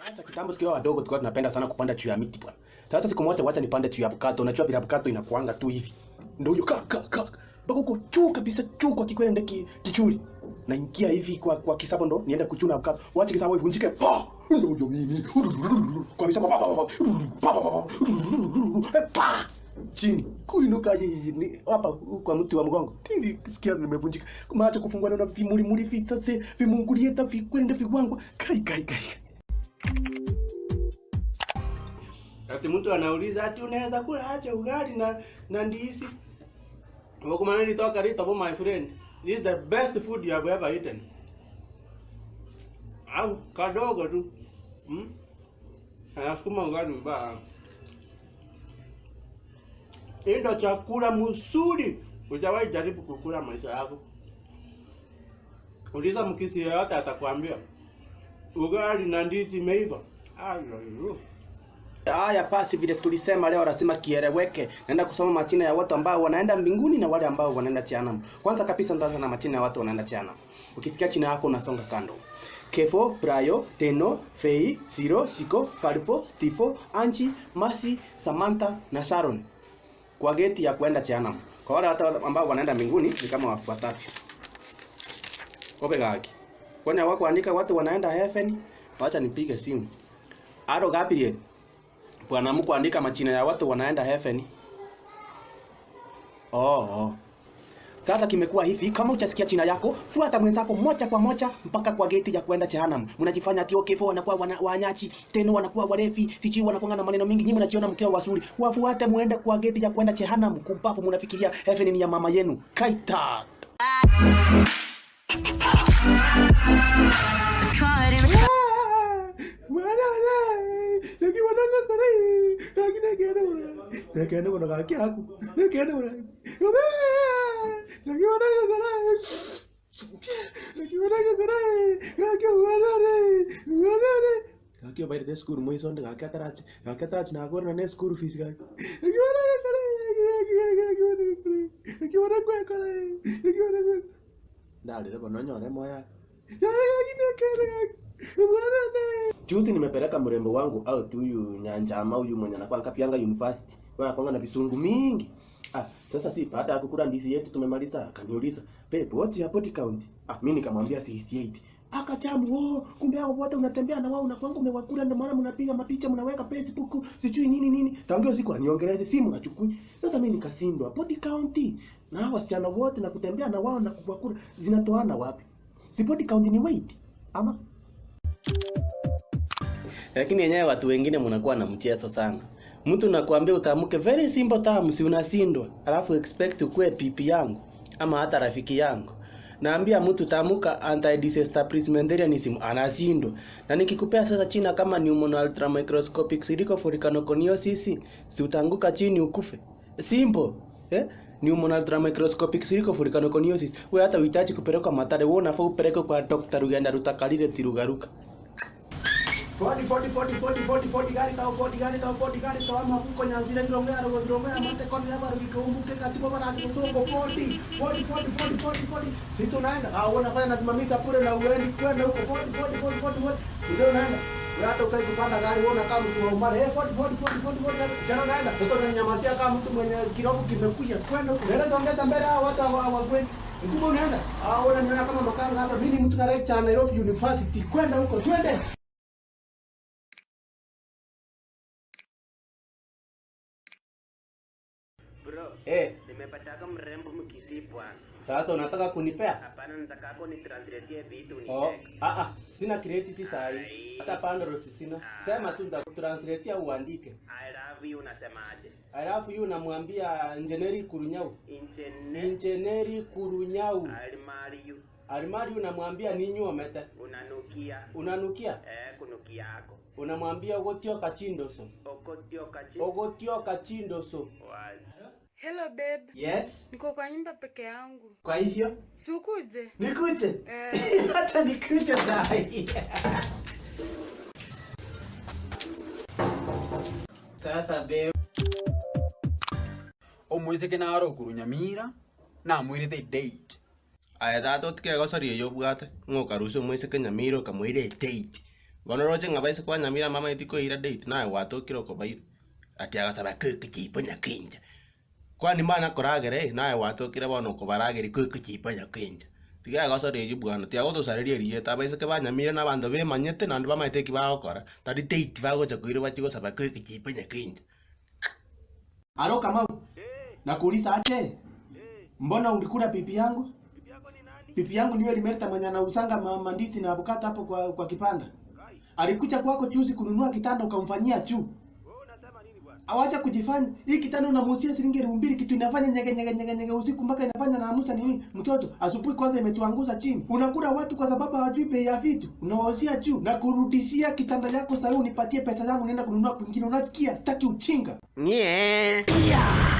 Sasa kitambo tukiwa wadogo tulikuwa tunapenda sana kupanda juu ya miti, bwana. Sasa siku moja wacha nipande juu ya avocado. Unajua vile avocado inakuanga tu hivi. Ndio huyo ka ka ka. Mpaka huko juu kabisa, juu kwa kikwele ndio kichuri. Naingia hivi kwa kisabo ndo niende kuchuna avocado. Wacha kisabo ivunjike. Pa! Ndio huyo mimi. Kwa kisabo pa pa pa pa pa pa pa pa. Chini. Kuinuka yeye ni hapa kwa mti wa mgongo. Tili sikia nimevunjika. Macho kufungwa na vimuli muli visase vimungulieta vikwende viwango. Kai kai kai. Ati mtu anauliza ati unaweza kula aje ugali na ndizi? Wakumana nitoka rito, my friend. This is the best food you have ever eaten. Au kadogo tu. Anasukuma ugali vibaya. Hii ndo chakula mzuri hujawahi jaribu kukula maisha yako. Uliza mkisi yeyote atakwambia. Ugali na ndizi imeiva. Ayo. Haya basi, vile tulisema leo lazima kieleweke. Naenda kusoma majina ya watu ambao wanaenda mbinguni na wale ambao wanaenda jehanamu. Kwanza kabisa nitaanza na majina ya watu wanaenda jehanamu. Ukisikia jina yako unasonga kando. Kefo, Brayo, Teno, Fei, Zero, Siko, Kalifo, Stifo, Anchi, Masi, Samantha na Sharon. Kwa geti ya kuenda jehanamu. Kwa wale watu ambao wanaenda mbinguni ni kama wafuatavyo. Kope gaki. Kwani hawakuandika watu wanaenda heaven? Wacha nipige simu. Aro Gabriel. Bwana Mungu, andika majina ya watu wanaenda heaven. Oh, oh. Sasa kimekuwa hivi, kama hujasikia jina yako, fuata mwenzako moja kwa moja mpaka kwa geti ya kwenda jehanamu. Mnajifanya ati okay, wanakuwa wanyachi, tena wanakuwa walevi, sijui wanakuwa na maneno mingi, nyinyi mnajiona mkiwa wazuri. Wafuate muende kwa geti ya kwenda jehanamu. Kumbafu mnafikiria heaven ni ya mama yenu. Kaita. It's caught in the Juzi nimepeleka mrembo wangu out, huyu Nyanjama huyu mwenye anakuwa Kapianga University. Wewe anakuwa na visungu mingi. Sasa si baada ya kukula ndizi yetu tumemaliza, akaniuliza, "Babe, what's your body count?" Mimi nikamwambia 68. Akachamu, oh, kumbe hao wote unatembea na wao unakuanga umewakula, ndio maana mnapiga mapicha mnaweka Facebook, sijui nini nini. Tangu hiyo siku aniongeleze simu achukui. Sasa mimi nikashindwa, body count na hao wasichana wote na kutembea na wao na kuwakula zinatoana wapi? Si body count ni weight ama? Lakini yenyewe watu wengine mnakuwa na mchezo sana. Mtu nakuambia utaamke very simple terms, unashindwa. Alafu expect ukue pipi yangu ama hata rafiki yangu. Naambia mtu tamuka anti-disestablishmentarianism anashindwa. Na nikikupea sasa china kama pneumono ultramicroscopic silicovolcanoconiosis, si utaanguka chini ukufe. Simple. Pneumono ultramicroscopic silicovolcanoconiosis. Wewe hata uhitaji kupelekwa Mathare, wewe unafaa upelekwe kwa Dr. Rugenda Rutakalile Tirugaruka. 40, 40, 40, 40, 40, 40, gari tao, 40, gari tao, 40, gari tao, ama huko Nyanzira, Mirongo ya Rogo, Mirongo ya Mate, Kono ya Baru, Wiko, Umbuke, Katiba, Baraji, Kusongo, 40, 40, 40, 40, 40, 40. Sisi tunaenda. Wewe unafanya nasimamisha pure na uendi kwenda huko, 40, 40, 40, 40, 40. Mzee unaenda. Wewe hata utaki kupanda gari, wewe unakaa mtu wa umare. 40, 40, 40, 40, 40, gari. Jana unaenda. Sasa unaninyamazia kama mtu mwenye kirogo kimekuja. Kwenda huko. Mbele ongeza mbele hao watu hawakwendi. Mkubwa unaenda. Wewe unaniona kama makanga hapa. Mimi ni mtu na lecture Nairobi University. Kwenda huko, twende. Bro, nimepata mrembo mkisii bwana. Sasa unataka kunipea? Hapana, nataka hapo ni translate vitu ni Oh, check. sina credit saa hii. Ai. Hata pandros sina. Sema tu nitakutranslatea uandike. I love you unasemaje? I love you namwambia Engineer Kurunyau. Engineer Engineer Kurunyau. I'll marry you. I'll marry you namwambia ninyi omete. Unanukia. Unanukia? Kunukia yako. Unamwambia ogotioka chindoso. Ogotioka chindoso. Ogotioka chindoso. Wazi. Hello babe. Yes. Niko kwa nyumba peke yangu. Kwa hivyo? Si ukuje? Nikuje? Acha nikuje sahi. Sasa babe. Omwizike naro kurunyamira na mwirite date. Aya tata otike gosoria eyo obwate ng'okarusia omweseke Nyamira okamoira edate. Bono roche ng'a baise kwa Nyamira mama etikoira date naye gwatokire okobaira. Ati agasaba kukuchipo nyakenja. Kwani mbana koragera naye gwatokire bono okobarageri kukuchipo nyakenja. Tiga gosoria eyo bwana tiagotosareria erieta abaiseke ba Nyamira na abanto bemanyete naende bamaete eki bagokora. Tari date bagocha koirwa bachi gosaba kukuchipo nyakenja. Aro Kamau, nakuuliza aje? Mbona ulikula pipi yangu? Pipi yangu niyo Limerta mwenye anausanga mandizi na avocado hapo kwa kipanda. Alikuja kwako juzi kununua kitanda ukamfanyia juu. Awacha kujifanya. Hii kitanda unamuuzia shilingi 2000 kitu inafanya nyege nyege nyege nyege usiku mpaka inafanya naamusa nini mtoto. Asubuhi kwanza imetuanguza chini. Unakula watu kwa sababu hawajui bei ya vitu. Unawauzia juu na kurudishia kitanda yako sasa unipatie pesa zangu nienda kununua kwingine. Unasikia? Sitaki uchinga. Nie. Yeah.